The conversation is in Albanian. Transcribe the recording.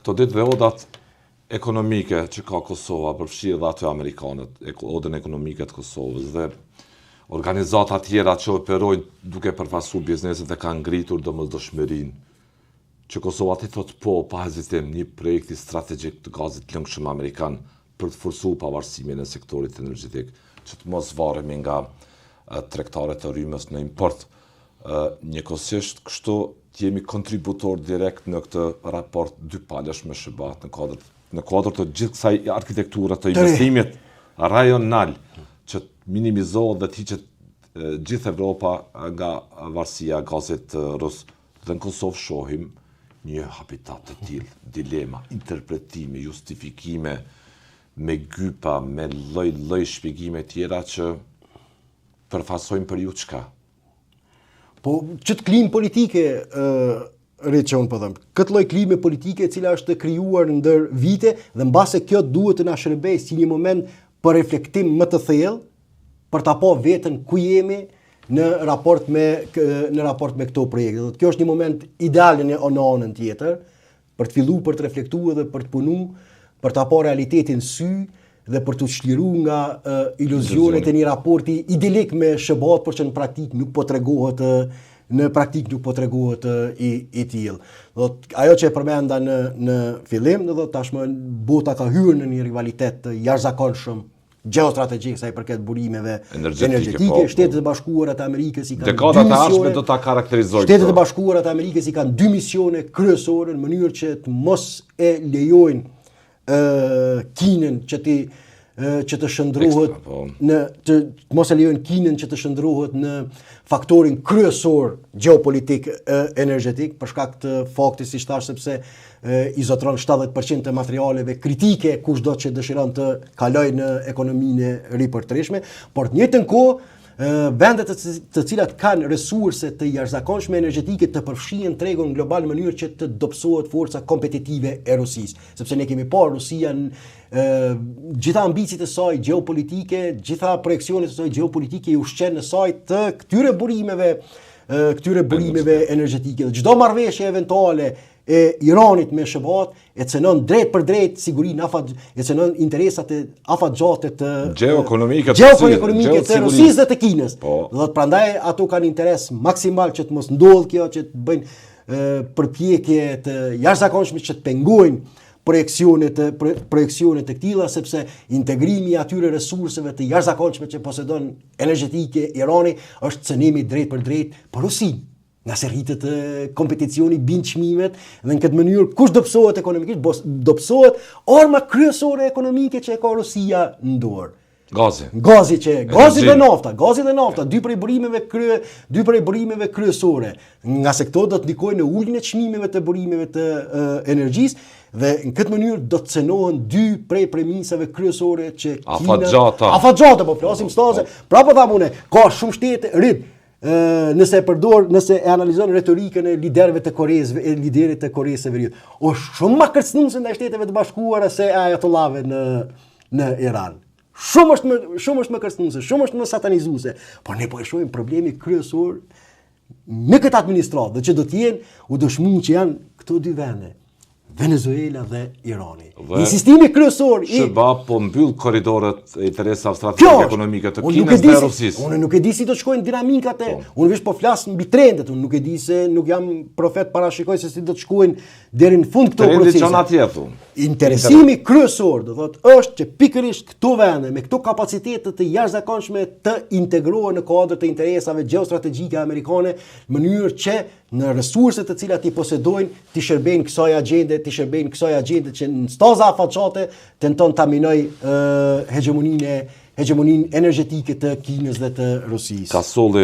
Këto ditë dhe odat ekonomike që ka Kosova, përfshirë dhe ato amerikanët, odën ekonomike të Kosovës dhe organizata tjera që operojnë duke përfaqësuar bizneset e kanë ngritur domosdoshmërinë që Kosova t'i thotë po pa hezitim një projekti strategjik të gazit lëngshëm amerikan për të forcuar pavarësimin e sektorit energjetik, që të mos varemi nga tregtarët e rrymës në import. Njëkohësisht kështu të jemi kontributor direkt në këtë raport dypalësh me SHBA-t në kuadër në kuadër të gjithë kësaj arkitekture të investimit rajonal që të minimizohet dhe të hiqet gjithë Evropa nga varësia e gazit rus. Dhe në Kosovë shohim një habitat të tillë, dilema, interpretime, justifikime, me gypa, me lloj-lloj shpjegime tjera që përfaqësojnë për ju çka? Po, qëtë klimë politike, rrit që unë po them, këtë lloj klime politike e cila është krijuar ndër vite dhe mbase kjo duhet të na shërbejë si një moment për reflektim më të thellë, për ta pa veten ku jemi në raport me në raport me këto projekte. Do të kjo është një moment ideal në në anën tjetër për të filluar për të reflektuar dhe për të punu, për ta pa realitetin në sy dhe për t'u çliru nga uh, iluzionet e një raporti idilik me SHBA-t, por që në praktikë nuk po tregohet në praktikë nuk po tregohet i i tillë. Do të ajo që e përmenda në në fillim, do të tashmë bota ka hyrë në një rivalitet të jashtëzakonshëm gjeostrategjik sa i përket burimeve energjetike, energjetike po, Shtetet e Bashkuara të Amerikës i kanë dekadat e ardhshme do ta karakterizojnë. Shtetet e Bashkuara të Amerikës i kanë dy misione kryesore në mënyrë që të mos e lejojnë ë Kinën që t'i që të shndërrohet po. në të mos e lejojnë Kinën që të shndërrohet në faktorin kryesor gjeopolitik energjetik për shkak të faktit siç thashë sepse i zotëron 70% të materialeve kritike kushdo që dëshiron të kalojë në ekonominë e ripërtrishme, por të njëjtën kohë vendet të, të cilat kanë resurse të jashtëzakonshme energjetike të përfshihen në tregun global në mënyrë që të dobësohet forca kompetitive e Rusisë, sepse ne kemi parë Rusia në gjitha ambiciet e saj gjeopolitike, gjitha projeksionet e saj gjeopolitike i ushqen në sajë të këtyre burimeve këtyre burimeve energjetike. Çdo marrëveshje eventuale e Iranit me SHBA-t e cenon drejtpërdrejt sigurinë afat e cenon interesat e afatgjate të gjeoekonomike të gjeoekonomike të Rusisë dhe të Kinës. Po. Do të prandaj ato kanë interes maksimal që të mos ndodhë kjo që të bëjnë përpjekje të jashtëzakonshme që të pengojnë projeksione të projeksione të këtilla sepse integrimi i atyre resurseve të jashtëzakonshme që posedon energjetike Irani është cënim i drejtpërdrejtë për Rusinë. Ngase rritet kompeticioni, bin çmimet dhe në këtë mënyrë kush dobësohet ekonomikisht, dobësohet arma kryesore ekonomike që e ka Rusia në dorë. Gazi. Gazi që gazi dhe nafta, gazi dhe nafta, dy prej burimeve krye, dy prej burimeve kryesore. Ngase këto do të ndikojnë në uljen e çmimeve të burimeve të e, energjisë dhe në këtë mënyrë do të cenohen dy prej premisave kryesore që Kina afatgjata. Afatgjata po flasim po, stase. Po. Prapë po tham unë, ka shumë shtete rit nëse e përdor, nëse e analizon retorikën e liderëve të Koresë, e liderit të Koresë së Veriut, është shumë më kërcënuese ndaj Shteteve të Bashkuara se e ajatollahëve në në Iran. Shumë është më shumë është më kërcënuese, shumë është më satanizuese. Por ne po e shohim problemi kryesor në këtë administratë dhe që do të jenë u dëshmu që janë këto dy vende. Venezuela dhe Irani. Dhe Insistimi kryesor i SHBA po mbyll korridoret e interesave strategjike ekonomike të Kinës dhe Rusisë. Unë nuk e di si do të shkojnë dinamikat e, po. unë veç po flas mbi trendet, unë nuk e di se nuk jam profet parashikoj se si do të shkojnë deri në fund këto procese. Trendi çon atje thu. Interesimi kryesor, do thotë, është që pikërisht këto vende me këto kapacitete të jashtëzakonshme të integrohen në kuadër të interesave gjeostrategjike amerikane në mënyrë që në resurset të cilat i posedojnë, t'i shërbejnë kësaj agjende, t'i shërbejnë kësaj agjende që në staza afatgjate tenton ta minojë hegjemoninë hegjemoninë energjetike të Kinës dhe të Rusisë. Kasolli.